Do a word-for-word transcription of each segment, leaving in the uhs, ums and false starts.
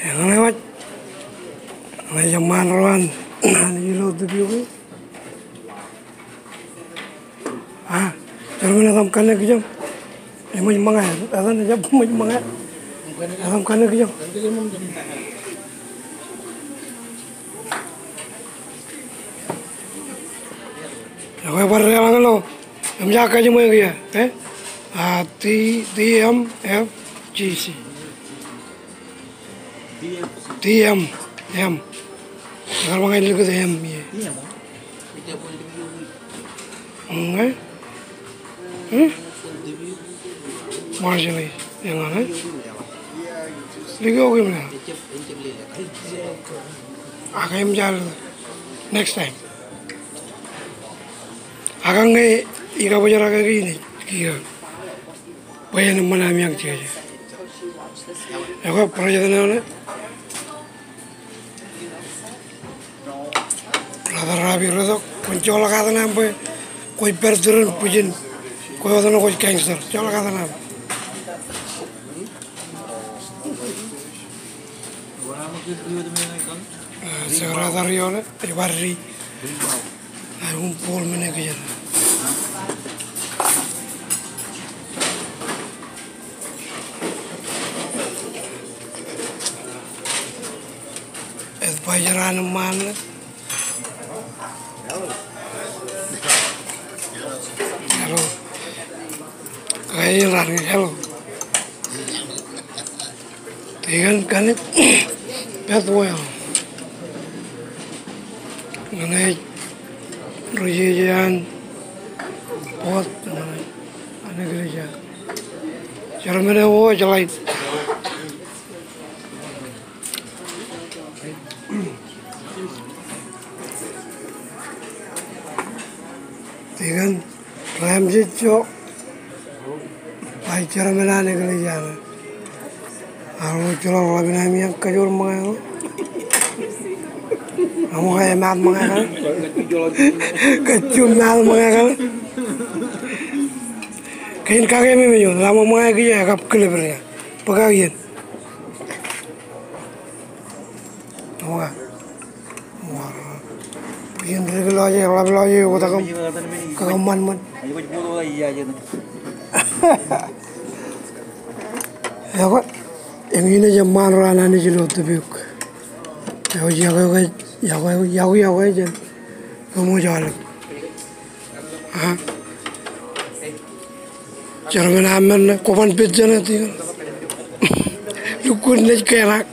Eñin eo ej, eñin eo ej ṃaan ro an Anij ilo Dubuque. A, Jerman, etaṃ kanne kijoñ? Eṃōj ṃōñā, etan ejab ṃōj ṃōñā. Etaṃ kanne kijoñ? Ekwe bar deḷọñ ilo, eṃōj aō kajiṃwe kiiō, e? A, D, D M F G C. D M, M. Ekar ba ña ij likūt M ie. Mm, e? Hmm? Marshallese, eñin, e? Likūt ko im na. Ak eṃōj al next time. Ak ñe ikabōjrak ke in ej kiiō. Bwe en eṃṃan ami aṃ jeje. Ekwe, President eo ṇe. Brother Rabi Retok, kwōn joḷọk ad ṇe aṃ bwe kwōj pād tūrin bwijin, kwe otemjej kwōj gangster. Joḷọk ad ṇe aṃ. A, secretary eo ṇe, ej bar di. Ad wōn ball men eo kijeṇ. Advisor an eṃṃaan ṇe. Hello. Kain raan, hello. Tikōn Kanip Bethwell. Ñan ej ri jeje an board an eklejia. Chairman eo ej Light. Tikōn Ramsey Joe, vice chairman an eklejia ṇe. Aḷ ro ejjeḷọk ḷap in ami aṃ kajoor ṃōñā eo. Aṃ ke emaat ṃōñā kaṇe? Kajju maat ṃōñā kaṇe? Kein kake ememej eo, ḷak ṃōñā kiiō ekab kilep er ia. Bōk aō iien. Ṃōñā. Bwijin dik lọje, ḷap lọje, oktak im kōṃṃan ṃōn. Ekwe, eñin eo ej eṃṃaan ro an Anij ilo Dubuque. Eo ej yokwe, yokwe, yokwe, yokwe jān kōṃṃool aolep. A? Chairman aṃ men ṇe, kwō ban pejjān eo, tikōn. Lukkuun naaj kōṇaan.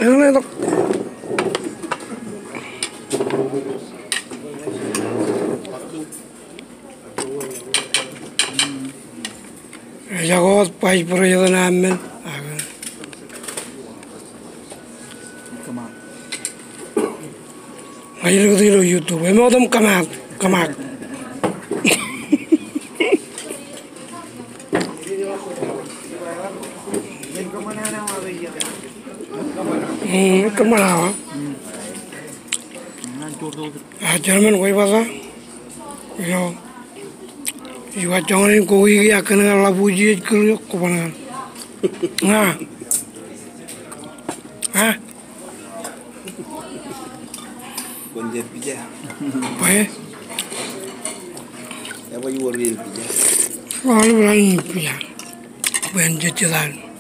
Eñin eo tok. Ejako wōt vice president aṃ men. Ak ña ij likūt ilo YouTube. Im otem kōmaat, kōmaat. Mm, kōmaat awa. A, chairman, kwōj bata? Ilo. Ij ba joñan in ko ij kōnke ḷap wūjej kōl eo kwō ban ñan. Ña. Ha? Kwōn jab pija. Bwe? Eba iwōr in pija. Eba iwōr in pija. Bwe en jejjet an.